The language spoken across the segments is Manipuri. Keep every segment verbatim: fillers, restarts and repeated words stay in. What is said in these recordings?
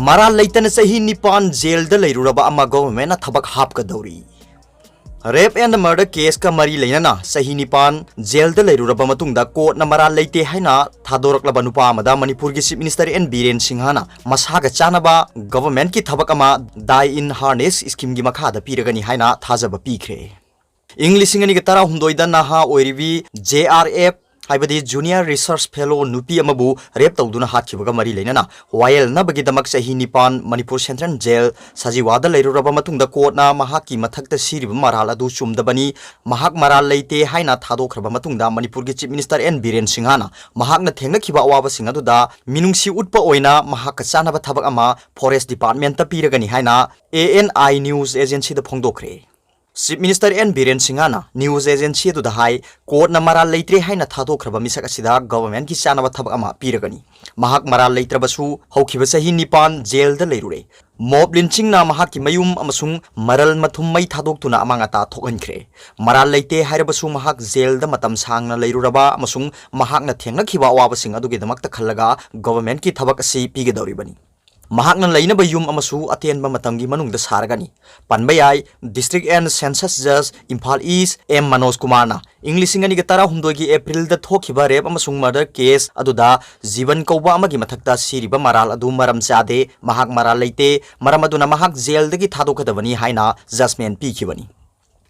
ꯃꯔꯥꯜ ꯂꯩꯇꯅ ꯆꯍꯤ ꯅꯤꯄꯥꯟ ꯖꯦꯜꯗ ꯂꯩꯔꯨꯔꯕ ꯑꯃ ꯒꯣꯚꯔꯟꯃꯦꯟꯠꯅ ꯊꯕꯛ ꯍꯥꯞꯀꯗꯧꯔꯤ꯫ Rape and murder case ꯀ ꯃꯔꯤ ꯂꯩꯅꯅ ꯆꯍꯤ ꯅꯤꯄꯥꯟ ꯖꯦꯜꯗ ꯂꯩꯔꯨꯔꯕ ꯃꯇꯨꯡꯗ ꯀꯣꯔꯠꯅ ꯃꯔꯥꯜ ꯂꯩꯇꯦ ꯍꯥꯏꯅ ꯊꯥꯗꯣꯔꯛꯂꯕ ꯅꯨꯄꯥ ꯑꯃꯗ ꯃꯅꯤꯄꯨꯔꯒꯤ Chief Minister ꯑꯦꯟ ꯕꯤꯔꯦꯟ ꯁꯤꯡꯍꯅ ꯃꯁꯥꯒ ꯆꯥꯟꯅꯕ ꯒꯣꯚꯔꯟꯃꯦꯟꯠꯀꯤ ꯊꯕꯛ ꯑꯃ, Die in Harness scheme ꯒꯤ ꯃꯈꯥꯗ ꯄꯤꯔꯒꯅꯤ ꯍꯥꯏꯅ ꯊꯥꯖꯕ ꯄꯤꯈ꯭ꯔꯦ꯫ ꯏꯪ ꯂꯤꯁꯤꯡ ꯑꯅꯤꯒ ꯇꯔꯥꯍꯨꯝꯗꯣꯏꯗ ꯅꯍꯥ ꯑꯣꯏꯔꯤꯕꯤ J R F, ꯍꯥꯏꯕꯗꯤ Junior Research Fellow ꯅꯨꯄꯤ ꯑꯃꯕꯨ rape ꯇꯧꯗꯨꯅ ꯍꯥꯠꯈꯤꯕꯒ ꯃꯔꯤ ꯂꯩꯅꯅ ꯋꯥꯌꯦꯜꯅꯕꯒꯤꯗꯃꯛ ꯆꯍꯤ ꯅꯤꯄꯥꯟ ꯃꯅꯤꯄꯨꯔ Central Jail ꯁꯖꯤꯋꯥꯗ ꯂꯩꯔꯨꯔꯕ ꯃꯇꯨꯡꯗ ꯀꯣꯔꯠꯅ ꯃꯍꯥꯛꯀꯤ ꯃꯊꯛꯇ ꯁꯤꯔꯤꯕ ꯃꯔꯥꯜ ꯑꯗꯨ ꯆꯨꯝꯗꯕꯅꯤ, ꯃꯍꯥꯛ ꯃꯔꯥꯜ ꯂꯩꯇꯦ ꯍꯥꯏꯅ ꯊꯥꯗꯣꯛꯈ꯭ꯔꯕ ꯃꯇꯨꯡꯗ ꯃꯅꯤꯄꯨꯔꯒꯤ Chief Minister ꯑꯦꯟ ꯕꯤꯔꯦꯟ ꯁꯤꯡꯍꯅ ꯃꯍꯥꯛꯅ ꯊꯦꯡꯅꯈꯤꯕ ꯑꯋꯥꯕꯁꯤꯡ ꯑꯗꯨꯗ ꯃꯤꯅꯨꯡꯁꯤ ꯎꯠꯄ ꯑꯣꯏꯅ ꯃꯍꯥꯛꯀ ꯆꯥꯟꯅꯕ ꯊꯕꯛ ꯑꯃ Forest Department ꯇ ꯄꯤꯔꯒꯅꯤ ꯍꯥꯏꯅ A N I News Agency ꯗ ꯐꯣꯡꯗꯣꯛꯈ꯭ꯔꯦ꯫ Chief Minister ꯑꯦꯟ ꯕꯤꯔꯦꯟ ꯁꯤꯡꯍꯅ news agency ꯑꯗꯨꯗ ꯍꯥꯏ, ꯀꯣꯔꯠꯅ ꯃꯔꯥꯜ ꯂꯩꯇ꯭ꯔꯦ ꯍꯥꯏꯅ ꯊꯥꯗꯣꯛꯈ꯭ꯔꯕ ꯃꯤꯁꯛ ꯑꯁꯤꯗ ꯒꯣꯚꯔꯟꯃꯦꯟꯠꯀꯤ ꯆꯥꯟꯅꯕ ꯊꯕꯛ ꯑꯃ ꯄꯤꯔꯒꯅꯤ꯫ ꯃꯍꯥꯛ ꯃꯔꯥꯜ ꯂꯩꯇ꯭ꯔꯕꯁꯨ ꯍꯧꯈꯤꯕ ꯆꯍꯤ ꯅꯤꯄꯥꯟ ꯖꯦꯜꯗ ꯂꯩꯔꯨꯔꯦ꯫ Mob lynching ꯅ ꯃꯍꯥꯛꯀꯤ ꯃꯌꯨꯝ ꯑꯃꯁꯨꯡ ꯃꯔꯜ ꯃꯊꯨꯝ ꯃꯩ ꯊꯥꯗꯣꯛꯇꯨꯅ ꯑꯃꯥꯡ ꯑꯇꯥ ꯊꯣꯛꯍꯟꯈ꯭ꯔꯦ꯫ ꯃꯔꯥꯜ ꯂꯩꯇꯦ ꯍꯥꯏꯔꯕꯁꯨ ꯃꯍꯥꯛ ꯖꯦꯜꯗ ꯃꯇꯝ ꯁꯥꯡꯅ ꯂꯩꯔꯨꯔꯕ ꯑꯃꯁꯨꯡ ꯃꯍꯥꯛꯅ ꯊꯦꯡꯅꯈꯤꯕ ꯑꯋꯥꯕꯁꯤꯡ ꯑꯗꯨꯒꯤꯗꯃꯛꯇ ꯈꯜꯂꯒ ꯒꯣꯚꯔꯟꯃꯦꯟꯠꯀꯤ ꯊꯕꯛ ꯑꯁꯤ ꯄꯤꯒꯗꯧꯔꯤꯕꯅꯤ꯫ ꯃꯍꯥꯛꯅ ꯂꯩꯅꯕ ꯌꯨꯝ ꯑꯃꯁꯨ ꯑꯇꯦꯟꯕ ꯃꯇꯝꯒꯤ ꯃꯅꯨꯡꯗ ꯁꯥꯔꯒꯅꯤ꯫ ꯄꯟꯕ ꯌꯥꯏ, District and Sessions Judge Imphal East M Manoj ꯀꯨꯃꯥꯔꯅ ꯏꯪ ꯂꯤꯁꯤꯡ ꯑꯅꯤꯒ ꯇꯔꯥꯍꯨꯝꯗꯣꯏꯒꯤ April ꯗ ꯊꯣꯛꯈꯤꯕ rape ꯑꯃꯁꯨꯡ murder case ꯑꯗꯨꯗ ꯖꯤꯕꯟ ꯀꯧꯕ ꯑꯃꯒꯤ ꯃꯊꯛꯇ ꯁꯤꯔꯤꯕ ꯃꯔꯥꯜ ꯑꯗꯨ ꯃꯔꯝ ꯆꯥꯗꯦ, ꯃꯍꯥꯛ ꯃꯔꯥꯜ ꯂꯩꯇꯦ, ꯃꯔꯝ ꯑꯗꯨꯅ ꯃꯍꯥꯛ ꯖꯦꯜꯗꯒꯤ ꯊꯥꯗꯣꯛꯀꯗꯕꯅꯤ ꯍꯥꯏꯅ judgement ꯄꯤꯈꯤꯕꯅꯤ꯫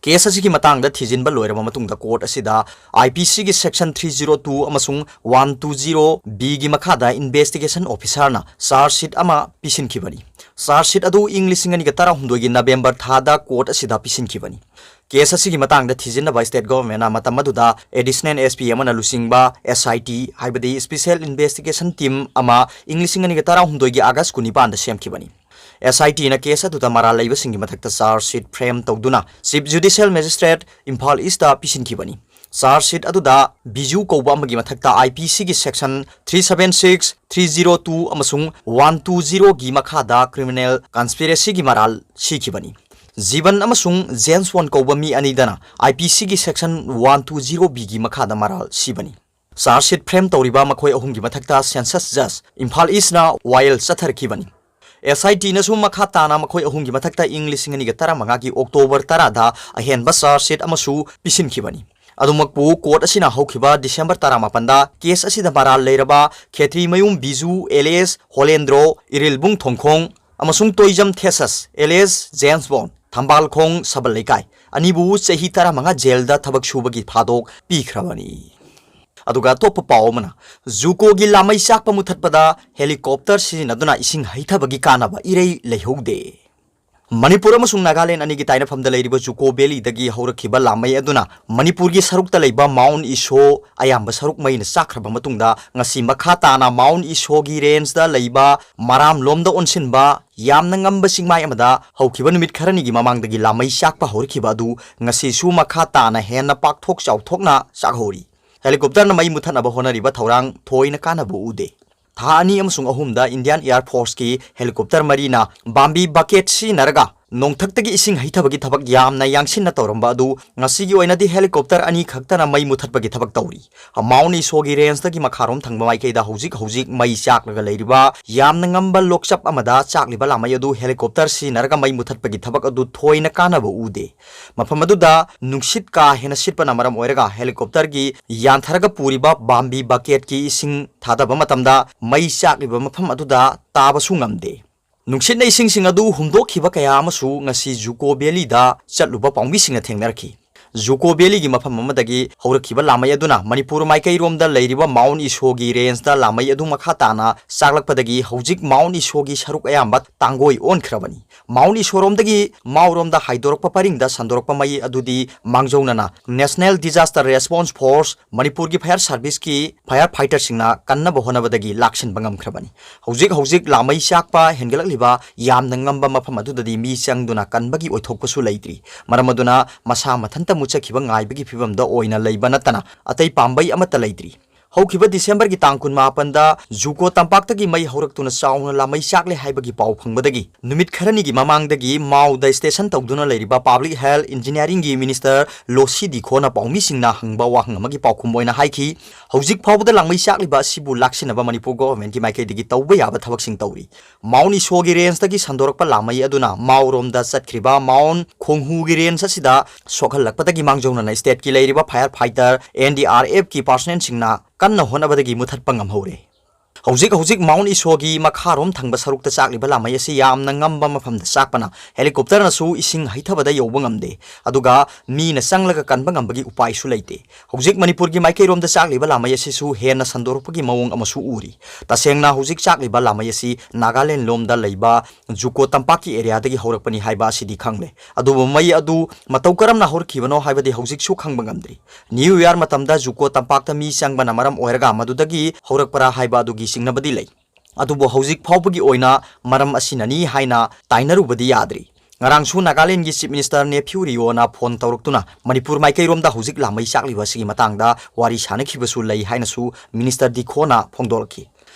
Case ꯑꯁꯤꯒꯤ ꯃꯇꯥꯡꯗ ꯊꯤꯖꯤꯟꯕ ꯂꯣꯏꯔꯕ ꯃꯇꯨꯡꯗ ꯀꯣꯔꯠ ꯑꯁꯤꯗ I P C ꯒꯤ section three zero two ꯑꯃꯁꯨꯡ one two zero B ꯒꯤ ꯃꯈꯥꯗ investigation officer ꯅ charge sheet ꯑꯃ ꯄꯤꯁꯤꯟꯈꯤꯕꯅꯤ꯫ Charge sheet ꯑꯗꯨ ꯏꯪ ꯂꯤꯁꯤꯡ ꯑꯅꯤꯒ ꯇꯔꯥꯍꯨꯝꯗꯣꯏꯒꯤ November ꯊꯥꯗ ꯀꯣꯔꯠ ꯑꯁꯤꯗ ꯄꯤꯁꯤꯟꯈꯤꯕꯅꯤ꯫ Case ꯑꯁꯤꯒꯤ ꯃꯇꯥꯡꯗ ꯊꯤꯖꯤꯟꯅꯕ state government ꯅ ꯃꯇꯝ ꯑꯗꯨꯗ additional S P ꯑꯃꯅ ꯂꯨꯆꯤꯡꯕ S I T, ꯍꯥꯏꯕꯗꯤ Special Investigation Team ꯑꯃ ꯏꯪ ꯂꯤꯁꯤꯡ ꯑꯅꯤꯒ ꯇꯔꯥꯍꯨꯝꯗꯣꯏꯒꯤ August ꯀꯨꯟꯅꯤꯄꯥꯟꯗ ꯁꯦꯝꯈꯤꯕꯅꯤ꯫ S I T ꯅ case ꯑꯗꯨꯗ ꯃꯔꯥꯜ ꯂꯩꯕꯁꯤꯡꯒꯤ ꯃꯊꯛꯇ charge sheet frame ꯇꯧꯗꯨꯅ Chief Judicial Magistrate Imphal East ꯇ ꯄꯤꯁꯤꯟꯈꯤꯕꯅꯤ꯫ Charge sheet ꯑꯗꯨꯗ ꯕꯤꯖꯨ ꯀꯧꯕ ꯑꯃꯒꯤ ꯃꯊꯛꯇ I P C ꯒꯤ section three seven six, three zero two ꯑꯃꯁꯨꯡ one two zero ꯒꯤ ꯃꯈꯥꯗ criminal conspiracy ꯒꯤ ꯃꯔꯥꯜ ꯁꯤꯈꯤꯕꯅꯤ꯫ ꯖꯤꯕꯟ ꯑꯃꯁꯨꯡ ꯖꯦꯟꯁꯋꯣꯟ ꯀꯧꯕ ꯃꯤ ꯑꯅꯤꯗꯅ I P C ꯒꯤ section one two zero B ꯒꯤ ꯃꯈꯥꯗ ꯃꯔꯥꯜ ꯁꯤꯕꯅꯤ꯫ ꯆꯥꯔꯖ ꯁꯤꯠ ꯐ꯭ꯔꯦꯝ ꯇꯧꯔꯤꯕ ꯃꯈꯣꯏ ꯑꯍꯨꯝꯒꯤ ꯃꯊꯛꯇ ꯁꯦꯟꯁꯁ ꯖꯖ ꯏꯝꯐꯥꯜ ꯏꯁꯅ ꯋꯥꯌꯦꯜ ꯆꯠꯊꯔꯛꯈꯤꯕꯅꯤ꯫ ꯑꯦꯁ ꯑꯥꯏ ꯇꯤꯅꯁꯨ ꯃꯈꯥ ꯇꯥꯅ ꯃꯈꯣꯏ ꯑꯍꯨꯝꯒꯤ ꯃꯊꯛꯇ ꯏꯪ ꯂꯤꯁꯤꯡ ꯑꯅꯤꯒ ꯇꯔꯥꯃꯉꯥꯒꯤ ꯑꯣꯛꯇꯣꯕꯔ ꯇꯔꯥꯗ ꯑꯍꯦꯟꯕ ꯆꯥꯔꯖ ꯁꯤꯠ ꯑꯃꯁꯨ ꯄꯤꯁꯤꯟꯈꯤꯕꯅꯤ꯫ ꯑꯗꯨꯃꯛꯄꯨ, ꯀꯣꯔꯠ ꯑꯁꯤꯅ ꯍꯧꯈꯤꯕ ꯗꯤꯁꯦꯝꯕꯔ ꯇꯔꯥꯃꯥꯄꯟꯗ ꯀꯦꯁ ꯑꯁꯤꯗ ꯃꯔꯥꯜ ꯂꯩꯔꯕ ꯈꯦꯇ꯭ꯔꯤꯃꯌꯨꯝ ꯕꯤꯖꯨ, ꯑꯦꯂꯤꯌꯥꯁ ꯍꯣꯂꯦꯟꯗ꯭ꯔꯣ, ꯏꯔꯤꯜꯕꯨꯡ ꯊꯣꯡꯈꯣꯡ ꯑꯃꯁꯨꯡ ꯇꯣꯏꯖꯝ ꯊꯦꯁꯁ, ꯑꯦꯂꯤꯌꯥꯁ ꯖꯦꯝꯁ ꯕꯣꯟ, ꯊꯝꯕꯥꯜꯈꯣꯡ ꯁꯕꯜ ꯂꯩꯀꯥꯏ, ꯑꯅꯤꯕꯨ ꯆꯍꯤ ꯇꯔꯥꯃꯉꯥ ꯖꯦꯜꯗ ꯊꯕꯛ ꯁꯨꯕꯒꯤ ꯊꯥꯗꯣꯛ ꯄꯤꯈ꯭ꯔꯕꯅꯤ꯫ ꯑꯗꯨꯒ ꯑꯇꯣꯞꯄ ꯄꯥꯎ ꯑꯃꯅ, ꯖꯨꯀꯣꯒꯤ ꯂꯥꯃꯩ ꯆꯥꯛꯄ ꯃꯨꯊꯠꯄꯗ ꯍꯦꯂꯤꯀꯣꯞꯇꯔ ꯁꯤꯖꯤꯟꯅꯗꯨꯅ ꯏꯁꯤꯡ ꯍꯩꯊꯕꯒꯤ ꯀꯥꯟꯅꯕ ꯏꯔꯩ ꯂꯩꯍꯧꯗꯦ꯫ ꯃꯅꯤꯄꯨꯔ ꯑꯃꯁꯨꯡ ꯅꯥꯒꯥꯂꯦꯟ ꯑꯅꯤꯒꯤ ꯇꯥꯏꯅꯐꯝꯗ ꯂꯩꯔꯤꯕ ꯖꯨꯀꯣ ꯚꯦꯂꯤꯗꯒꯤ ꯍꯧꯔꯛꯈꯤꯕ ꯂꯥꯃꯩ ꯑꯗꯨꯅ ꯃꯅꯤꯄꯨꯔꯒꯤ ꯁꯔꯨꯛꯇ ꯂꯩꯕ ꯃꯥꯎꯟ ꯏꯁꯣ ꯑꯌꯥꯝꯕ ꯁꯔꯨꯛ ꯃꯩꯅ ꯆꯥꯛꯈ꯭ꯔꯕ ꯃꯇꯨꯡꯗ, ꯉꯁꯤ ꯃꯈꯥ ꯇꯥꯅ ꯃꯥꯎꯟ ꯏꯁꯣꯒꯤ ꯔꯦꯟꯖꯇ ꯂꯩꯕ ꯃꯔꯥꯝꯂꯣꯝꯗ ꯑꯣꯟꯁꯤꯟꯕ ꯌꯥꯝꯅ ꯉꯝꯕ ꯆꯤꯡꯃꯥꯏ ꯑꯃꯗ ꯍꯧꯈꯤꯕ ꯅꯨꯃꯤꯠ ꯈꯔꯅꯤꯒꯤ ꯃꯃꯥꯡꯗꯒꯤ ꯂꯥꯃꯩ ꯆꯥꯛꯄ ꯍꯧꯔꯛꯈꯤꯕ ꯑꯗꯨ ꯉꯁꯤꯁꯨ ꯃꯈꯥ ꯇꯥꯅ ꯍꯦꯟꯅ ꯄꯥꯛꯊꯣꯛ ꯆꯥꯎꯊꯣꯛꯅ ꯆꯥꯛꯍꯧꯔꯤ꯫ ꯍꯦꯂꯤꯀꯣꯞꯇꯔꯅ ꯃꯩ ꯃꯨꯊꯠꯅꯕ ꯍꯣꯠꯅꯔꯤꯕ ꯊꯧꯔꯥꯡ ꯊꯣꯏꯅ ꯀꯥꯟꯅꯕ ꯎꯗꯦ꯫ ꯊꯥ ꯑꯅꯤ ꯑꯃꯁꯨꯡ ꯑꯍꯨꯝꯗ ꯏꯟꯗꯤꯌꯥꯟ ꯑꯦꯌꯔ ꯐꯣꯔꯁꯀꯤ ꯍꯦꯂꯤꯀꯣꯞꯇꯔ ꯃꯔꯤꯅ ꯕꯥꯝꯕꯤ ꯕꯀꯦꯠ ꯁꯤꯖꯤꯟꯅꯔꯒ ꯅꯣꯡꯊꯛꯇꯒꯤ ꯏꯁꯤꯡ ꯍꯩꯊꯕꯒꯤ ꯊꯕꯛ ꯌꯥꯝꯅ ꯌꯥꯡꯁꯤꯟꯅ ꯇꯧꯔꯝꯕ ꯑꯗꯨ ꯉꯁꯤꯒꯤ ꯑꯣꯏꯅꯗꯤ ꯍꯦꯂꯤꯀꯣꯞꯇꯔ ꯑꯅꯤ ꯈꯛꯇꯅ ꯃꯩ ꯃꯨꯊꯠꯄꯒꯤ ꯊꯕꯛ ꯇꯧꯔꯤ꯫ ꯃꯥꯎꯟ ꯏꯁꯣꯒꯤ ꯔꯦꯟꯖꯇꯒꯤ ꯃꯈꯥꯔꯣꯝ ꯊꯪꯕ ꯃꯥꯏꯀꯩꯗ ꯍꯧꯖꯤꯛ ꯍꯧꯖꯤꯛ ꯃꯩ ꯆꯥꯛꯂꯒ ꯂꯩꯔꯤꯕ ꯌꯥꯝꯅ ꯉꯝꯕ ꯂꯣꯛꯆꯞ ꯑꯃꯗ ꯆꯥꯛꯂꯤꯕ ꯂꯥꯃꯩ ꯑꯗꯨ ꯍꯦꯂꯤꯀꯣꯞꯇꯔ ꯁꯤꯖꯤꯟꯅꯔꯒ ꯃꯩ ꯃꯨꯊꯠꯄꯒꯤ ꯊꯕꯛ ꯑꯗꯨ ꯊꯣꯏꯅ ꯀꯥꯟꯅꯕ ꯎꯗꯦ꯫ ꯃꯐꯝ ꯑꯗꯨꯗ ꯅꯨꯡꯁꯤꯠ ꯀꯥ ꯍꯦꯟꯅ ꯁꯤꯠꯄꯅ ꯃꯔꯝ ꯑꯣꯏꯔꯒ ꯍꯦꯂꯤꯀꯣꯞꯇꯔꯒꯤ ꯌꯥꯟꯊꯔꯒ ꯄꯨꯔꯤꯕ ꯕꯥꯝꯕꯤ ꯕꯀꯦꯠꯀꯤ ꯏꯁꯤꯡ ꯊꯥꯗꯕ ꯃꯇꯝꯗ ꯃꯩ ꯆꯥꯛꯂꯤꯕ ꯃꯐꯝ ꯑꯗꯨꯗ ꯇꯥꯕꯁꯨ ꯉꯝꯗꯦ꯫ ꯅꯨꯡꯁꯤꯠꯅ ꯏꯁꯤꯡꯁꯤꯡ ꯑꯗꯨ ꯍꯨꯝꯗꯣꯛꯈꯤꯕ ꯀꯌꯥ ꯑꯃꯁꯨ ꯉꯁꯤ ꯖꯨꯀꯣ ꯚꯦꯂꯤꯗ ꯆꯠꯂꯨꯕ ꯄꯥꯎꯃꯤꯁꯤꯡꯅ ꯊꯦꯡꯅꯔꯛꯈꯤ꯫ ꯖꯨꯀꯣ ꯚꯦꯂꯤꯒꯤ ꯃꯐꯝ ꯑꯃꯗꯒꯤ ꯍꯧꯔꯛꯈꯤꯕ ꯂꯥꯃꯩ ꯑꯗꯨꯅ ꯃꯅꯤꯄꯨꯔ ꯃꯥꯏꯀꯩꯔꯣꯝꯗ ꯂꯩꯔꯤꯕ ꯃꯥꯎꯟ ꯏꯁꯣꯒꯤ ꯔꯦꯟꯖꯇ ꯂꯥꯃꯩ ꯑꯗꯨ ꯃꯈꯥ ꯇꯥꯅ ꯆꯥꯛꯂꯛꯄꯗꯒꯤ ꯍꯧꯖꯤꯛ ꯃꯥꯎꯟ ꯏꯁꯣꯒꯤ ꯁꯔꯨꯛ ꯑꯌꯥꯝꯕ ꯇꯥꯡꯒꯣꯏ ꯑꯣꯟꯈ꯭ꯔꯕꯅꯤ꯫ ꯃꯥꯎꯟ ꯏꯁꯣꯔꯣꯝꯗꯒꯤ ꯃꯥꯎꯔꯣꯝꯗ ꯍꯥꯏꯗꯣꯔꯛꯄ ꯄꯔꯤꯡꯗ ꯁꯟꯗꯣꯔꯛꯄ ꯃꯩ ꯑꯗꯨꯗꯤ ꯃꯥꯡꯖꯧꯅꯅ National Disaster Response Force, ꯃꯅꯤꯄꯨꯔꯒꯤ ꯐꯥꯌꯔ ꯁꯥꯔꯚꯤꯁꯀꯤ ꯐꯥꯌꯔ ꯐꯥꯏꯇꯔꯁꯤꯡꯅ ꯀꯟꯅꯕ ꯍꯣꯠꯅꯕꯗꯒꯤ ꯂꯥꯛꯁꯤꯟꯕ ꯉꯝꯈ꯭ꯔꯕꯅꯤ꯫ ꯍꯧꯖꯤꯛ ꯍꯧꯖꯤꯛ ꯂꯥꯃꯩ ꯆꯥꯛꯄ ꯍꯦꯟꯒꯠꯂꯛꯂꯤꯕ ꯌꯥꯝꯅ ꯉꯝꯕ ꯃꯐꯝ ꯑꯗꯨꯗꯗꯤ ꯃꯤ ꯆꯪꯗꯨꯅ ꯀꯟꯕꯒꯤ ꯑꯣꯏꯊꯣꯛꯄꯁꯨ ꯂꯩꯇ꯭ꯔꯤ꯫ ꯃꯔꯝ ꯑꯗꯨꯅ ꯃꯁꯥ ꯃꯊꯟꯇ ꯃꯨꯠꯆꯈꯤꯕ ꯉꯥꯏꯕꯒꯤ ꯐꯤꯚꯝꯗ ꯑꯣꯏꯅ ꯂꯩꯕ ꯅꯠꯇꯅ ꯑꯇꯩ ꯄꯥꯝꯕꯩ ꯑꯃꯠꯇ ꯂꯩꯇ꯭ꯔꯤ꯫ ꯍꯧꯈꯤꯕ ꯗꯤꯁꯦꯝꯕꯔꯒꯤ ꯇꯥꯡ ꯀꯨꯟꯃꯥꯄꯟꯗ ꯖꯨꯀꯣ ꯇꯝꯄꯥꯛꯇꯒꯤ ꯃꯩ ꯍꯧꯔꯛꯇꯨꯅ ꯆꯥꯎꯅ ꯂꯥꯃꯩ ꯆꯥꯛꯂꯦ ꯍꯥꯏꯕꯒꯤ ꯄꯥꯎ ꯐꯪꯕꯗꯒꯤ ꯅꯨꯃꯤꯠ ꯈꯔꯅꯤꯒꯤ ꯃꯃꯥꯡꯗꯒꯤ ꯃꯥꯎꯗ ꯁ꯭ꯇꯦꯁꯟ ꯇꯧꯗꯨꯅ ꯂꯩꯔꯤꯕ ꯄꯕ꯭ꯂꯤꯛ ꯍꯦꯜꯊ ꯏꯟꯖꯤꯅꯤꯌꯥꯔꯤꯡꯒꯤ ꯃꯤꯅꯤꯁꯇꯔ ꯂꯣꯁꯤ ꯗꯤꯈꯣꯅ ꯄꯥꯎꯃꯤꯁꯤꯡꯅ ꯍꯪꯕ ꯋꯥꯍꯪ ꯑꯃꯒꯤ ꯄꯥꯎꯈꯨꯝ ꯑꯣꯏꯅ ꯍꯥꯏꯈꯤ, ꯍꯧꯖꯤꯛ ꯐꯥꯎꯕꯗ ꯂꯥꯃꯩ ꯆꯥꯛꯂꯤꯕ ꯑꯁꯤꯕꯨ ꯂꯥꯛꯁꯤꯟꯅꯕ ꯃꯅꯤꯄꯨꯔ ꯒꯣꯚꯔꯟꯃꯦꯟꯠꯀꯤ ꯃꯥꯏꯀꯩꯗꯒꯤ ꯇꯧꯕ ꯌꯥꯕ ꯊꯕꯛꯁꯤꯡ ꯇꯧꯔꯤ꯫ ꯃꯥꯎꯟ ꯏꯁꯣꯒꯤ ꯔꯦꯟꯖꯇꯒꯤ ꯁꯟꯗꯣꯔꯛꯄ ꯂꯥꯃꯩ ꯑꯗꯨꯅ ꯃꯥꯎꯔꯣꯝꯗ ꯆꯠꯈ꯭ꯔꯤꯕ ꯃꯥꯎꯟ ꯈꯣꯡꯍꯨꯒꯤ ꯔꯦꯟꯖ ꯑꯁꯤꯗ ꯁꯣꯛꯍꯜꯂꯛꯄꯗꯒꯤ ꯃꯥꯡꯖꯧꯅꯅ ꯁ꯭ꯇꯦꯠꯀꯤ ꯂꯩꯔꯤꯕ fire fighter, N D R ꯑꯦꯐꯀꯤ ꯄꯥꯔꯁꯅꯦꯜꯁꯤꯡꯅ ꯀꯟꯅ ꯍꯣꯠꯅꯕꯗꯒꯤ ꯃꯨꯊꯠꯄ ꯉꯝꯍꯧꯔꯦ꯫ ꯍꯧꯖꯤꯛ ꯍꯧꯖꯤꯛ ꯃꯥꯎꯟ ꯏꯁꯣꯒꯤ ꯃꯈꯥꯔꯣꯝ ꯊꯪꯕ ꯁꯔꯨꯛꯇ ꯆꯥꯛꯂꯤꯕ ꯂꯥꯃꯩ ꯑꯁꯤ ꯌꯥꯝꯅ ꯉꯝꯕ ꯃꯐꯝꯗ ꯆꯥꯛꯄꯅ ꯍꯦꯂꯤꯀꯣꯞꯇꯔꯅꯁꯨ ꯏꯁꯤꯡ ꯍꯩꯊꯕꯗ ꯌꯧꯕ ꯉꯝꯗꯦ, ꯑꯗꯨꯒ ꯃꯤꯅ ꯆꯪꯂꯒ ꯀꯟꯕ ꯉꯝꯕꯒꯤ ꯎꯄꯥꯏꯁꯨ ꯂꯩꯇꯦ꯫ ꯍꯧꯖꯤꯛ ꯃꯅꯤꯄꯨꯔꯒꯤ ꯃꯥꯏꯀꯩꯔꯣꯝꯗ ꯆꯥꯛꯂꯤꯕ ꯂꯥꯃꯩ ꯑꯁꯤꯁꯨ ꯍꯦꯟꯅ ꯁꯟꯗꯣꯔꯛꯄꯒꯤ ꯃꯑꯣꯡ ꯑꯃꯁꯨ ꯎꯔꯤ꯫ ꯇꯁꯦꯡꯅ ꯍꯧꯖꯤꯛ ꯆꯥꯛꯂꯤꯕ ꯂꯥꯃꯩ ꯑꯁꯤ ꯅꯥꯒꯥꯂꯦꯟ ꯂꯣꯝꯗ ꯂꯩꯕ ꯖꯨꯀꯣ ꯇꯝꯄꯥꯛꯀꯤ ꯑꯦꯔꯤꯌꯥꯗꯒꯤ ꯍꯧꯔꯛꯄꯅꯤ ꯍꯥꯏꯕ ꯑꯁꯤꯗꯤ ꯈꯪꯂꯦ꯫ ꯑꯗꯨꯕꯨ ꯃꯩ ꯑꯗꯨ ꯃꯇꯧ ꯀꯔꯝꯅ ꯍꯧꯔꯛꯈꯤꯕꯅꯣ ꯍꯥꯏꯕꯗꯤ ꯍꯧꯖꯤꯛꯁꯨ ꯈꯪꯕ ꯉꯝꯗ꯭ꯔꯤ꯫ ꯅ꯭ꯌꯨ ꯏꯌꯥꯔ ꯃꯇꯝꯗ ꯖꯨꯀꯣ ꯇꯝꯄꯥꯛꯇ ꯃꯤ ꯆꯪꯕꯅ ꯃꯔꯝ ꯑꯣꯏꯔꯒ ꯃꯗꯨꯗꯒꯤ ꯍꯧꯔꯛꯄ꯭ꯔꯥ ꯍꯥꯏꯕ ꯑꯗꯨꯒꯤ ꯆꯤꯡꯅꯕꯗꯤ ꯂꯩ꯫ ꯑꯗꯨꯕꯨ ꯍꯧꯖꯤꯛ ꯐꯥꯎꯕꯒꯤ ꯑꯣꯏꯅ ꯃꯔꯝ ꯑꯁꯤꯅꯅꯤ ꯍꯥꯏꯅ ꯇꯥꯏꯅꯔꯨꯕꯗꯤ ꯌꯥꯗ꯭ꯔꯤ꯫ ꯉꯔꯥꯡꯁꯨ ꯅꯥꯒꯥꯂꯦꯟꯒꯤ ꯆꯤꯐ ꯃꯤꯅꯤꯁꯇꯔ ꯅꯦꯐ꯭ꯌꯨ ꯔꯤꯑꯣꯅ ꯐꯣꯟ ꯇꯧꯔꯛꯇꯨꯅ ꯃꯅꯤꯄꯨꯔ ꯃꯥꯏꯀꯩꯔꯣꯝꯗ ꯍꯧꯖꯤꯛ ꯂꯥꯃꯩ ꯆꯥꯛꯂꯤꯕ ꯑꯁꯤꯒꯤ ꯃꯇꯥꯡꯗ ꯋꯥꯔꯤ ꯁꯥꯅꯈꯤꯕꯁꯨ ꯂꯩ ꯍꯥꯏꯅꯁꯨ ꯃꯤꯅꯤꯁꯇꯔ ꯗꯤꯈꯣꯅ ꯐꯣꯡꯗꯣꯔꯛꯈꯤ꯫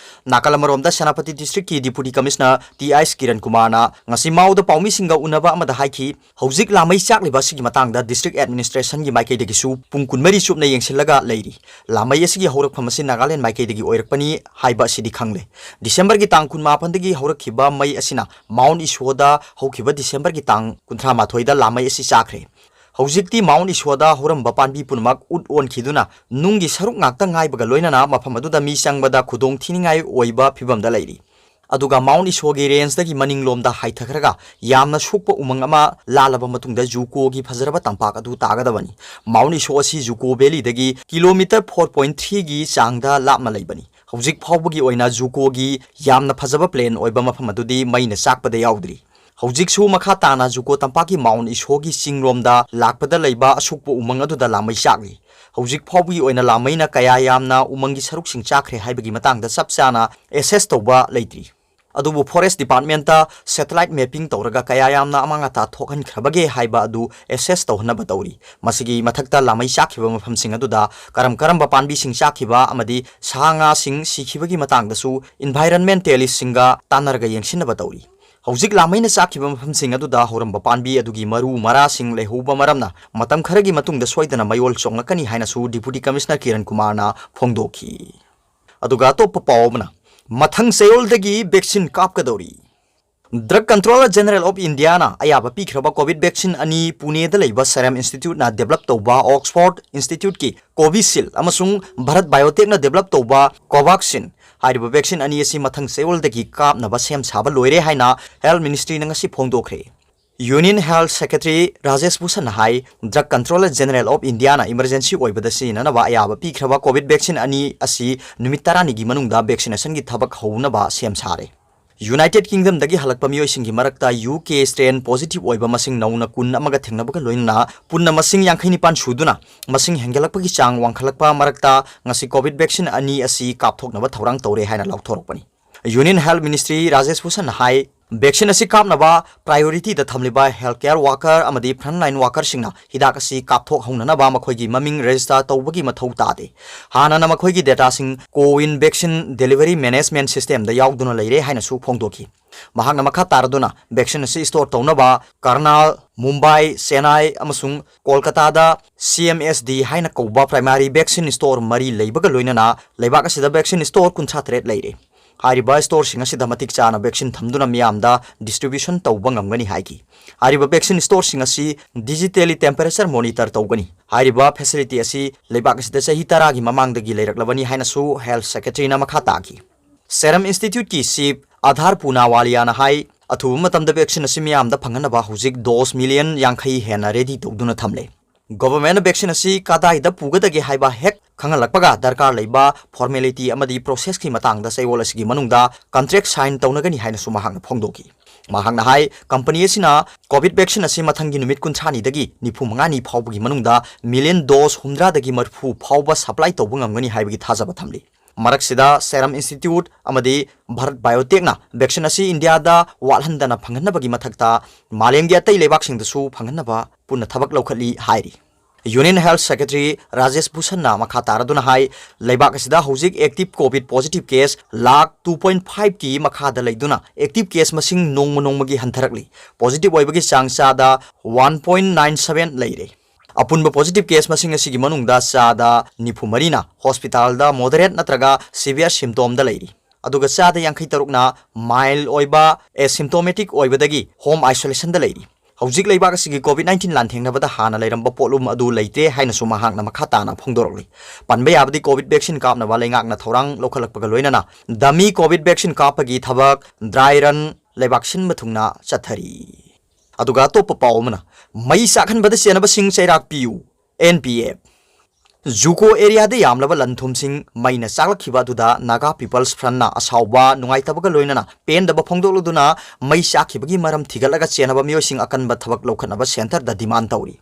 ꯅꯥꯀꯜ ꯑꯃꯔꯣꯝꯗ ꯁꯦꯅꯥꯄꯇꯤ ꯗꯤꯁꯇ꯭ꯔꯤꯛꯀꯤ deputy commissioner T ice Kiran ꯀꯨꯃꯥꯔꯅ ꯉꯁꯤ ꯃꯥꯎꯗ ꯄꯥꯎꯃꯤꯁꯤꯡꯒ ꯎꯅꯕ ꯑꯃꯗ ꯍꯥꯏꯈꯤ, ꯍꯧꯖꯤꯛ ꯂꯥꯃꯩ ꯆꯥꯛꯂꯤꯕ ꯑꯁꯤꯒꯤ ꯃꯇꯥꯡꯗ ꯗꯤꯁꯇ꯭ꯔꯤꯛ ꯑꯦꯗꯃꯤꯅꯤꯁꯇ꯭ꯔꯦꯁꯟꯒꯤ ꯃꯥꯏꯀꯩꯗꯒꯤꯁꯨ ꯄꯨꯡ ꯀꯨꯟꯃꯔꯤ ꯆꯨꯞꯅ ꯌꯦꯡꯁꯤꯜꯂꯒ ꯂꯩꯔꯤ꯫ ꯂꯥꯃꯩ ꯑꯁꯤꯒꯤ ꯍꯧꯔꯛꯐꯝ ꯑꯁꯤ ꯅꯥꯒꯥꯂꯦꯟ ꯃꯥꯏꯀꯩꯗꯒꯤ ꯑꯣꯏꯔꯛꯄꯅꯤ ꯍꯥꯏꯕ ꯑꯁꯤꯗꯤ ꯈꯪꯂꯦ꯫ ꯗꯤꯁꯦꯝꯕꯔꯒꯤ ꯇꯥꯡ ꯀꯨꯟꯃꯥꯄꯟꯗꯒꯤ ꯍꯧꯔꯛꯈꯤꯕ ꯃꯩ ꯑꯁꯤꯅ ꯃꯥꯎꯟ ꯏꯁꯣꯗ ꯍꯧꯈꯤꯕ ꯗꯤꯁꯦꯝꯕꯔꯒꯤ ꯇꯥꯡ ꯀꯨꯟꯊ꯭ꯔꯥ ꯃꯥꯊꯣꯏꯗ ꯂꯥꯃꯩ ꯑꯁꯤ ꯆꯥꯈ꯭ꯔꯦ꯫ ꯍꯧꯖꯤꯛꯇꯤ ꯃꯥꯎꯟ ꯏꯁꯣꯗ ꯍꯧꯔꯝꯕ ꯄꯥꯝꯕꯤ ꯄꯨꯝꯅꯃꯛ ꯎꯠ ꯑꯣꯟꯈꯤꯗꯨꯅ ꯅꯨꯡꯒꯤ ꯁꯔꯨꯛ ꯉꯥꯛꯇ ꯉꯥꯏꯕꯒ ꯂꯣꯏꯅꯅ ꯃꯐꯝ ꯑꯗꯨꯗ ꯃꯤ ꯆꯪꯕꯗ ꯈꯨꯗꯣꯡ ꯊꯤꯅꯤꯡꯉꯥꯏ ꯑꯣꯏꯕ ꯐꯤꯕꯝꯗ ꯂꯩꯔꯤ꯫ ꯑꯗꯨꯒ ꯃꯥꯎꯟ ꯏꯁꯣꯒꯤ ꯔꯦꯟꯖꯇꯒꯤ ꯃꯅꯤꯡꯂꯣꯝꯗ ꯍꯥꯏꯊꯈ꯭ꯔꯒ ꯌꯥꯝꯅ ꯁꯣꯛꯄ ꯎꯃꯪ ꯑꯃ ꯂꯥꯜꯂꯕ ꯃꯇꯨꯡꯗ ꯖꯨꯀꯣꯒꯤ ꯐꯖꯔꯕ ꯇꯝꯄꯥꯛ ꯑꯗꯨ ꯇꯥꯒꯗꯕꯅꯤ꯫ ꯃꯥꯎꯟ ꯏꯁꯣ ꯑꯁꯤ ꯖꯨꯀꯣ ꯚꯦꯂꯤꯗꯒꯤ ꯀꯤꯂꯣꯃꯤꯇꯔ ꯐꯣꯔ ꯄꯣꯏꯟ ꯊ꯭ꯔꯤꯒꯤ ꯆꯥꯡꯗ ꯂꯥꯞꯅ ꯂꯩꯕꯅꯤ꯫ ꯍꯧꯖꯤꯛ ꯐꯥꯎꯕꯒꯤ ꯑꯣꯏꯅ ꯖꯨꯀꯣꯒꯤ ꯌꯥꯝꯅ ꯐꯖꯕ ꯄ꯭ꯂꯦꯟ ꯑꯣꯏꯕ ꯃꯐꯝ ꯑꯗꯨꯗꯤ ꯃꯩꯅ ꯆꯥꯛꯄꯗ ꯌꯥꯎꯗ꯭ꯔꯤ꯫ ꯍꯧꯖꯤꯛꯁꯨ ꯃꯈꯥ ꯇꯥꯅ ꯖꯨꯀꯣ ꯇꯝꯄꯥꯛꯀꯤ ꯃꯥꯎꯟ ꯏꯁꯣꯒꯤ ꯆꯤꯡꯔꯣꯝꯗ ꯂꯥꯛꯄꯗ ꯂꯩꯕ ꯑꯁꯣꯛꯄ ꯎꯃꯪ ꯑꯗꯨꯗ ꯂꯥꯃꯩ ꯆꯥꯛꯂꯤ꯫ ꯍꯧꯖꯤꯛ ꯐꯥꯎꯕꯒꯤ ꯑꯣꯏꯅ ꯂꯥꯃꯩꯅ ꯀꯌꯥ ꯌꯥꯝꯅ ꯎꯃꯪꯒꯤ ꯁꯔꯨꯛꯁꯤꯡ ꯆꯥꯈ꯭ꯔꯦ ꯍꯥꯏꯕꯒꯤ ꯃꯇꯥꯡꯗ ꯆꯞ ꯆꯥꯅ ꯑꯦꯁꯦꯁ ꯇꯧꯕ ꯂꯩꯇ꯭ꯔꯤ꯫ ꯑꯗꯨꯕꯨ Forest Department ꯇ satellite mapping ꯇꯧꯔꯒ ꯀꯌꯥ ꯌꯥꯝꯅ ꯑꯃꯥꯡ ꯑꯇꯥ ꯊꯣꯛꯍꯟꯈ꯭ꯔꯕꯒꯦ ꯍꯥꯏꯕ ꯑꯗꯨ assess ꯇꯧꯍꯟꯅꯕ ꯇꯧꯔꯤ꯫ ꯃꯁꯤꯒꯤ ꯃꯊꯛꯇ ꯂꯥꯃꯩ ꯆꯥꯛꯈꯤꯕ ꯃꯐꯝꯁꯤꯡ ꯑꯗꯨꯗ ꯀꯔꯝ ꯀꯔꯝꯕ ꯄꯥꯝꯕꯤꯁꯤꯡ ꯆꯥꯛꯈꯤꯕ ꯑꯃꯗꯤ ꯁꯥ ꯉꯥꯁꯤꯡ ꯁꯤꯈꯤꯕꯒꯤ ꯃꯇꯥꯡꯗꯁꯨ environmentalist ꯁꯤꯡꯒ ꯇꯥꯟꯅꯔꯒ ꯌꯦꯡꯁꯤꯟꯅꯕ ꯇꯧꯔꯤ꯫ ꯍꯧꯖꯤꯛ ꯂꯥꯃꯩꯅ ꯆꯥꯛꯈꯤꯕ ꯃꯐꯝꯁꯤꯡ ꯑꯗꯨꯗ ꯍꯧꯔꯝꯕ ꯄꯥꯝꯕꯤ ꯑꯗꯨꯒꯤ ꯃꯔꯨ ꯃꯔꯥꯁꯤꯡ ꯂꯩꯍꯧꯕ ꯃꯔꯝꯅ ꯃꯇꯝ ꯈꯔꯒꯤ ꯃꯇꯨꯡꯗ ꯁꯣꯏꯗꯅ ꯃꯌꯣꯜ ꯆꯣꯡꯂꯛꯀꯅꯤ ꯍꯥꯏꯅꯁꯨ Deputy Commissioner ꯀꯤꯔꯟ ꯀꯨꯃꯥꯔꯅ ꯐꯣꯡꯗꯣꯛꯈꯤ꯫ ꯑꯗꯨꯒ ꯑꯇꯣꯞꯄ ꯄꯥꯎ ꯑꯃꯅ, ꯃꯊꯪ ꯆꯌꯣꯜꯗꯒꯤ vaccine ꯀꯥꯞꯀꯗꯧꯔꯤ꯫ Drug Controller General of India ꯅ ꯑꯌꯥꯕ ꯄꯤꯈ꯭ꯔꯕ COVID vaccine ꯑꯅꯤ ꯄꯨꯅꯦꯗ ꯂꯩꯕ Serum Institute ꯅ develop ꯇꯧꯕ Oxford Institute ꯀꯤ Covishield ꯑꯃꯁꯨꯡ Bharat Biotech ꯅ develop ꯇꯧꯕ Covaxin ꯍꯥꯏꯔꯤꯕ vaccine ꯑꯅꯤ ꯑꯁꯤ ꯃꯊꯪ ꯆꯌꯣꯜꯗꯒꯤ ꯀꯥꯞꯅꯕ ꯁꯦꯝ ꯁꯥꯕ ꯂꯣꯏꯔꯦ ꯍꯥꯏꯅ Health Ministry ꯅ ꯉꯁꯤ ꯐꯣꯡꯗꯣꯛꯈ꯭ꯔꯦ꯫ Union Health Secretary Rajesh ꯚꯨꯁꯟꯅ high, Drug Controller General of India ꯅ emergency ꯑꯣꯏꯕꯗ ꯁꯤꯖꯤꯟꯅꯅꯕ ꯑꯌꯥꯕ ꯄꯤꯈ꯭ꯔꯕ COVID vaccine ꯑꯅꯤ ꯑꯁꯤ ꯅꯨꯃꯤꯠ ꯇꯔꯥꯅꯤꯒꯤ ꯃꯅꯨꯡꯗ vaccination ꯒꯤ ꯊꯕꯛ ꯍꯧꯅꯕ ꯁꯦꯝ ꯁꯥꯔꯦ꯫ United Kingdom ꯗꯒꯤ ꯍꯜꯂꯛꯄ ꯃꯤꯑꯣꯏꯁꯤꯡꯒꯤ ꯃꯔꯛꯇ U K strain positive ꯑꯣꯏꯕ ꯃꯁꯤꯡ ꯅꯧꯅ ꯀꯨꯟ ꯑꯃꯒ ꯊꯦꯡꯅꯕꯒ ꯂꯣꯏꯅꯅ ꯄꯨꯟꯅ ꯃꯁꯤꯡ ꯌꯥꯡꯈꯩ ꯅꯤꯄꯥꯟ ꯁꯨꯗꯨꯅ, ꯃꯁꯤꯡ ꯍꯦꯟꯒꯠꯂꯛꯄꯒꯤ ꯆꯥꯡ ꯋꯥꯡꯈꯠꯂꯛꯄ ꯃꯔꯛꯇ ꯉꯁꯤ COVID vaccine ꯑꯅꯤ ꯑꯁꯤ ꯀꯥꯞꯊꯣꯛꯅꯕ ꯊꯧꯔꯥꯡ ꯇꯧꯔꯦ ꯍꯥꯏꯅ ꯂꯥꯎꯊꯣꯔꯛꯄꯅꯤ꯫ Union Health Minister ꯔꯥꯖꯦꯁ ꯚꯨꯁꯟꯅ ꯍꯥꯏ, vaccine ꯑꯁꯤ ꯀꯥꯞꯅꯕ priority ꯗ ꯊꯝꯂꯤꯕ healthcare worker ꯑꯃꯗꯤ frontline worker ꯁꯤꯡꯅ ꯍꯤꯗꯥꯛ ꯑꯁꯤ ꯀꯥꯞꯊꯣꯛꯍꯧꯅꯅꯕ ꯃꯈꯣꯏꯒꯤ ꯃꯃꯤꯡ register ꯇꯧꯕꯒꯤ ꯃꯊꯧ ꯇꯥꯗꯦ꯫ ꯍꯥꯟꯅꯅ ꯃꯈꯣꯏꯒꯤ data ꯁꯤꯡ CoWIN Vaccine Delivery Management System ꯗ ꯌꯥꯎꯗꯨꯅ ꯂꯩꯔꯦ ꯍꯥꯏꯅꯁꯨ ꯐꯣꯡꯗꯣꯛꯈꯤ꯫ ꯃꯍꯥꯛꯅ ꯃꯈꯥ ꯇꯥꯔꯗꯨꯅ vaccine ꯑꯁꯤ store ꯇꯧꯅꯕ ꯀꯔꯅꯥꯜ, ꯃꯨꯝꯕꯥꯏ, ꯆꯦꯟꯅꯥꯏ ꯑꯃꯁꯨꯡ ꯀꯣꯜꯀꯇꯥꯗ C M S D ꯍꯥꯏꯅ ꯀꯧꯕ primary vaccine store ꯃꯔꯤ ꯂꯩꯕꯒ ꯂꯣꯏꯅꯅ ꯂꯩꯕꯥꯛ ꯑꯁꯤꯗ vaccine store ꯀꯨꯟꯊ꯭ꯔꯥ ꯇꯔꯦꯠ ꯂꯩꯔꯦ꯫ ꯍꯥꯏꯔꯤꯕ store ꯁꯤꯡ ꯑꯁꯤꯗ ꯃꯇꯤꯛ ꯆꯥꯅ vaccine ꯊꯝꯗꯨꯅ ꯃꯤꯌꯥꯝꯗ distribution ꯇꯧꯕ ꯉꯝꯒꯅꯤ ꯍꯥꯏꯈꯤ꯫ ꯍꯥꯏꯔꯤꯕ vaccine store ꯁꯤꯡ ꯑꯁꯤ digitally temperature monitor ꯇꯧꯒꯅꯤ꯫ ꯍꯥꯏꯔꯤꯕ facility ꯑꯁꯤ ꯂꯩꯕꯥꯛ ꯑꯁꯤꯗ ꯆꯍꯤ ꯇꯔꯥꯒꯤ ꯃꯃꯥꯡꯗꯒꯤ ꯂꯩꯔꯛꯂꯕꯅꯤ ꯍꯥꯏꯅꯁꯨ Health Secretary ꯅ ꯃꯈꯥ ꯇꯥꯈꯤ꯫ Serum Institute ꯀꯤ Chief ꯑꯙꯥꯔ ꯄꯨꯅꯥꯋꯥꯂꯤꯌꯥꯅ ꯍꯥꯏ, ꯑꯊꯨꯕ ꯃꯇꯝꯗ vaccine ꯑꯁꯤ ꯃꯤꯌꯥꯝꯗ ꯐꯪꯍꯟꯅꯕ ꯍꯧꯖꯤꯛ dose million ꯌꯥꯡꯈꯩ ꯍꯦꯟꯅ ready ꯇꯧꯗꯨꯅ ꯊꯝꯂꯦ꯫ Government ꯅ vaccine ꯑꯁꯤ ꯀꯗꯥꯏꯗ ꯄꯨꯒꯗꯒꯦ ꯍꯥꯏꯕ ꯍꯦꯛ ꯈꯪꯍꯜꯂꯛꯄꯒ ꯗꯔꯀꯥꯔ ꯂꯩꯕ formality ꯑꯃꯗꯤ process ꯀꯤ ꯃꯇꯥꯡꯗ ꯆꯌꯣꯜ ꯑꯁꯤꯒꯤ ꯃꯅꯨꯡꯗ contract sign ꯇꯧꯅꯒꯅꯤ ꯍꯥꯏꯅꯁꯨ ꯃꯍꯥꯛꯅ ꯐꯣꯡꯗꯣꯛꯈꯤ꯫ ꯃꯍꯥꯛꯅ ꯍꯥꯏ, company ꯑꯁꯤꯅ COVID vaccine ꯑꯁꯤ ꯃꯊꯪꯒꯤ ꯅꯨꯃꯤꯠ ꯀꯨꯟꯊ꯭ꯔꯥꯅꯤꯗꯒꯤ ꯅꯤꯐꯨ ꯃꯉꯥꯅꯤ ꯐꯥꯎꯕꯒꯤ ꯃꯅꯨꯡꯗ million dose ꯍꯨꯝꯗ꯭ꯔꯥꯗꯒꯤ ꯃꯔꯤꯐꯨ ꯐꯥꯎꯕ supply ꯇꯧꯕ ꯉꯝꯒꯅꯤ ꯍꯥꯏꯕꯒꯤ ꯊꯥꯖꯕ ꯊꯝꯂꯤ꯫ ꯃꯔꯛꯁꯤꯗ Serum Institute ꯑꯃꯗꯤ Bharat Biotechꯅ vaccine ꯑꯁꯤ ꯏꯟꯗꯤꯌꯥꯗ ꯋꯥꯠꯍꯟꯗꯅ ꯐꯪꯍꯟꯅꯕꯒꯤ ꯃꯊꯛꯇ ꯃꯥꯂꯦꯝꯒꯤ ꯑꯇꯩ ꯂꯩꯕꯥꯛꯁꯤꯡꯗꯁꯨ ꯐꯪꯍꯟꯅꯕ ꯄꯨꯟꯅ ꯊꯕꯛ ꯂꯧꯈꯠꯂꯤ ꯍꯥꯏꯔꯤ꯫ Union Health Secretary ꯔꯥꯖꯦꯁ ꯚꯨꯁꯟꯅ ꯃꯈꯥ ꯇꯥꯔꯗꯨꯅ ꯍꯥꯏ, ꯂꯩꯕꯥꯛ ꯑꯁꯤꯗ ꯍꯧꯖꯤꯛ active COVID positive case lakh two point five ꯀꯤ ꯃꯈꯥꯗ ꯂꯩꯗꯨꯅ active case ꯃꯁꯤꯡ ꯅꯣꯡꯃ ꯅꯣꯡꯃꯒꯤ ꯍꯟꯊꯔꯛꯂꯤ꯫ Positive ꯑꯣꯏꯕꯒꯤ ꯆꯥꯡ ꯆꯥꯗ one point nine seven ꯂꯩꯔꯦ꯫ ꯑꯄꯨꯟꯕ positive case ꯃꯁꯤꯡ ꯑꯁꯤꯒꯤ ꯃꯅꯨꯡꯗ ꯆꯥꯗ ꯅꯤꯐꯨ ꯃꯔꯤꯅ hospitalꯗ moderate ꯅꯠꯇ꯭ꯔꯒ severe symptomꯗ ꯂꯩꯔꯤ꯫ ꯑꯗꯨꯒ ꯆꯥꯗ ꯌꯥꯡꯈꯩ ꯇꯔꯨꯛꯅ mild ꯑꯣꯏꯕ asymptomatic ꯑꯣꯏꯕꯗꯒꯤ home isolationꯗ ꯂꯩꯔꯤ꯫ ꯍꯧꯖꯤꯛ ꯂꯩꯕꯥꯛ ꯑꯁꯤꯒꯤ COVID nineteen ꯂꯥꯟꯊꯦꯡꯅꯕꯗ ꯍꯥꯟꯅ ꯂꯩꯔꯝꯕ ꯄꯣꯠꯂꯨꯝ ꯑꯗꯨ ꯂꯩꯇ꯭ꯔꯦ ꯍꯥꯏꯅꯁꯨ ꯃꯍꯥꯛꯅ ꯃꯈꯥ ꯇꯥꯅ ꯐꯣꯡꯗꯣꯔꯛꯂꯤ꯫ ꯄꯟꯕ ꯌꯥꯕꯗꯤ, COVID vaccine ꯀꯥꯞꯅꯕ ꯂꯩꯉꯥꯛꯅ ꯊꯧꯔꯥꯡ ꯂꯧꯈꯠꯂꯛꯄꯒ ꯂꯣꯏꯅꯅ dummy COVID vaccine ꯀꯥꯞꯄꯒꯤ ꯊꯕꯛ dry run ꯂꯩꯕꯥꯛ ꯁꯤꯟꯕ ꯊꯨꯡꯅ ꯆꯠꯊꯔꯤ꯫ ꯑꯗꯨꯒ ꯑꯇꯣꯞꯄ ꯄꯥꯎ ꯑꯃꯅ, ꯃꯩ ꯆꯥꯛꯍꯟꯕꯗ ꯆꯦꯟꯅꯕꯁꯤꯡ ꯆꯩꯔꯥꯛ ꯄꯤꯌꯨ, N P F꯫ ꯖꯨꯀꯣ areaꯗ ꯌꯥꯝꯂꯕ ꯂꯟ-ꯊꯨꯝꯁꯤꯡ ꯃꯩꯅ ꯆꯥꯛꯂꯛꯈꯤꯕ ꯑꯗꯨꯗ Naga People's Frontꯅ ꯑꯁꯥꯎꯕ, ꯅꯨꯡꯉꯥꯏꯇꯕꯒ ꯂꯣꯏꯅꯅ ꯄꯦꯟꯗꯕ ꯐꯣꯡꯗꯣꯛꯂꯗꯨꯅ ꯃꯩ ꯆꯥꯛꯈꯤꯕꯒꯤ ꯃꯔꯝ ꯊꯤꯒꯠꯂꯒ ꯆꯦꯟꯅꯕ ꯃꯤꯑꯣꯏꯁꯤꯡ ꯑꯀꯟꯕ ꯊꯕꯛ ꯂꯧꯈꯠꯅꯕ centreꯗ demand ꯇꯧꯔꯤ꯫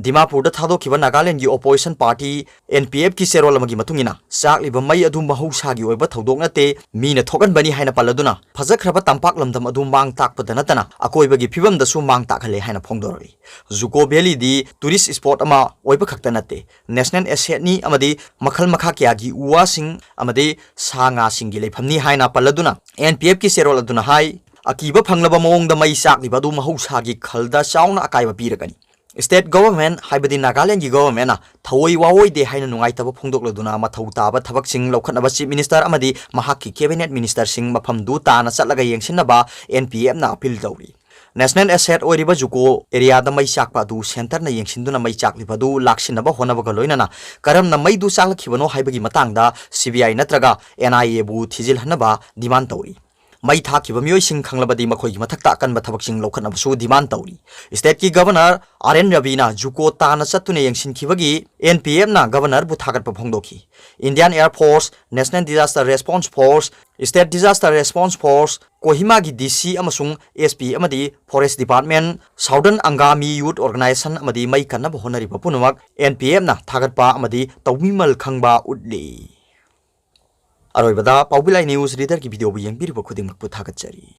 ꯗꯤꯃꯥꯄꯨꯔꯗ ꯊꯥꯗꯣꯛꯈꯤꯕ ꯅꯥꯒꯥꯂꯦꯟꯗꯒꯤ opposition party N P Fꯀꯤ ꯆꯦꯔꯣꯜ ꯑꯃꯒꯤ ꯃꯇꯨꯡ ꯏꯟꯅ, ꯆꯥꯛꯂꯤꯕ ꯃꯩ ꯑꯗꯨ ꯃꯍꯧꯁꯥꯒꯤ ꯑꯣꯏꯕ ꯊꯧꯗꯣꯛ ꯅꯠꯇꯦ, ꯃꯤꯅ ꯊꯣꯛꯍꯟꯕꯅꯤ ꯍꯥꯏꯅ ꯄꯜꯂꯗꯨꯅ, ꯐꯖꯈ꯭ꯔꯕ ꯇꯝꯄꯥꯛ ꯂꯝꯗꯝ ꯑꯗꯨ ꯃꯥꯡ ꯇꯥꯛꯄꯗ ꯅꯠꯇꯅ ꯑꯀꯣꯏꯕꯒꯤ ꯐꯤꯕꯝꯗꯁꯨ ꯃꯥꯡ ꯇꯥꯛꯍꯜꯂꯦ ꯍꯥꯏꯅ ꯐꯣꯡꯗꯣꯔꯛꯂꯤ꯫ ꯖꯨꯀꯣ ꯚꯦꯂꯤꯗꯤ tourist spot ꯑꯃ ꯑꯣꯏꯕ ꯈꯛꯇ ꯅꯠꯇꯦ, national assetꯅꯤ ꯑꯃꯗꯤ ꯃꯈꯜ ꯃꯈꯥ ꯀꯌꯥꯒꯤ ꯎ ꯋꯥꯁꯤꯡ ꯑꯃꯗꯤ ꯁꯥ ꯉꯥꯁꯤꯡꯒꯤ ꯂꯩꯐꯝꯅꯤ ꯍꯥꯏꯅ ꯄꯜꯂꯗꯨꯅ, N P Fꯀꯤ ꯆꯦꯔꯣꯜ ꯑꯗꯨꯅ ꯍꯥꯏ, ꯑꯀꯤꯕ ꯐꯪꯂꯕ ꯃꯑꯣꯡꯗ ꯃꯩ ꯆꯥꯛꯂꯤꯕ ꯑꯗꯨ ꯃꯍꯧꯁꯥꯒꯤ ꯈꯜꯗ ꯆꯥꯎꯅ ꯑꯀꯥꯏꯕ ꯄꯤꯔꯒꯅꯤ꯫ State government ꯍꯥꯏꯕꯗꯤ ꯅꯥꯒꯥꯂꯦꯟꯗꯒꯤ governmentꯅ ꯊꯑꯣꯏ ꯋꯥꯑꯣꯏꯗꯦ ꯍꯥꯏꯅ ꯅꯨꯡꯉꯥꯏꯇꯕ ꯐꯣꯡꯗꯣꯛꯂꯗꯨꯅ, ꯃꯊꯧ ꯇꯥꯕ ꯊꯕꯛꯁꯤꯡ ꯂꯧꯈꯠꯅꯕ Chief Minister ꯑꯃꯗꯤ ꯃꯍꯥꯛꯀꯤ cabinet ministerꯁꯤꯡ ꯃꯐꯝꯗꯨ ꯇꯥꯅ ꯆꯠꯂꯒ ꯌꯦꯡꯁꯤꯟꯅꯕ N P Fꯅ appeal ꯇꯧꯔꯤ꯫ National asset ꯑꯣꯏꯔꯤꯕ ꯖꯨꯀꯣ areaꯗ ꯃꯩ ꯆꯥꯛꯄ ꯑꯗꯨ centreꯅ ꯌꯦꯡꯁꯤꯟꯗꯨꯅ ꯃꯩ ꯆꯥꯛꯂꯤꯕ ꯑꯗꯨ ꯂꯥꯛꯁꯤꯟꯅꯕ ꯍꯣꯠꯅꯕꯒ ꯂꯣꯏꯅꯅ ꯀꯔꯝꯅ ꯃꯩꯗꯨ ꯆꯥꯛꯂꯛꯈꯤꯕꯅꯣ ꯍꯥꯏꯕꯒꯤ ꯃꯇꯥꯡꯗ C B I ꯅꯠꯇ꯭ꯔꯒ N I Aꯕꯨ ꯊꯤꯖꯤꯜꯍꯟꯅꯕ demand ꯇꯧꯔꯤ꯫ ꯃꯩ ꯊꯥꯈꯤꯕ ꯃꯤꯑꯣꯏꯁꯤꯡ ꯈꯪꯂꯕꯗꯤ ꯃꯈꯣꯏꯒꯤ ꯃꯊꯛꯇ ꯑꯀꯟꯕ ꯊꯕꯛꯁꯤꯡ ꯂꯧꯈꯠꯅꯕꯁꯨ demand ꯇꯧꯔꯤ꯫ Stateꯀꯤ Governor R N Raviꯅ ꯖꯨꯀꯣ ꯇꯥꯅ ꯆꯠꯇꯨꯅ ꯌꯦꯡꯁꯤꯟꯈꯤꯕꯒꯤ N P Fꯅ Governorꯕꯨ ꯊꯥꯒꯠꯄ ꯐꯣꯡꯗꯣꯛꯈꯤ꯫ Indian Air Force, National Disaster Response Force, State Disaster Response Force, ꯀꯣꯍꯤꯃꯥꯒꯤ D C ꯑꯃꯁꯨꯡ S P ꯑꯃꯗꯤ Forest Department, Southern Angami Youth Organization ꯑꯃꯗꯤ ꯃꯩ ꯀꯟꯅꯕ ꯍꯣꯠꯅꯔꯤꯕ ꯄꯨꯝꯅꯃꯛ N P Fꯅ ꯊꯥꯒꯠꯄ ꯑꯃꯗꯤ ꯇꯧꯕꯤꯃꯜ ꯈꯪꯕ ꯎꯠꯂꯤ꯫ ꯑꯔꯣꯏꯕꯗ ꯄꯥꯎꯕꯤꯂꯥꯏ ꯅ꯭ꯌꯨꯁ ꯔꯤꯗꯔꯒꯤ ꯚꯤꯗꯤꯑꯣꯕꯨ ꯌꯦꯡꯕꯤꯔꯤꯕ ꯈꯨꯗꯤꯡꯃꯛꯄꯨ ꯊꯥꯒꯠꯆꯔꯤ꯫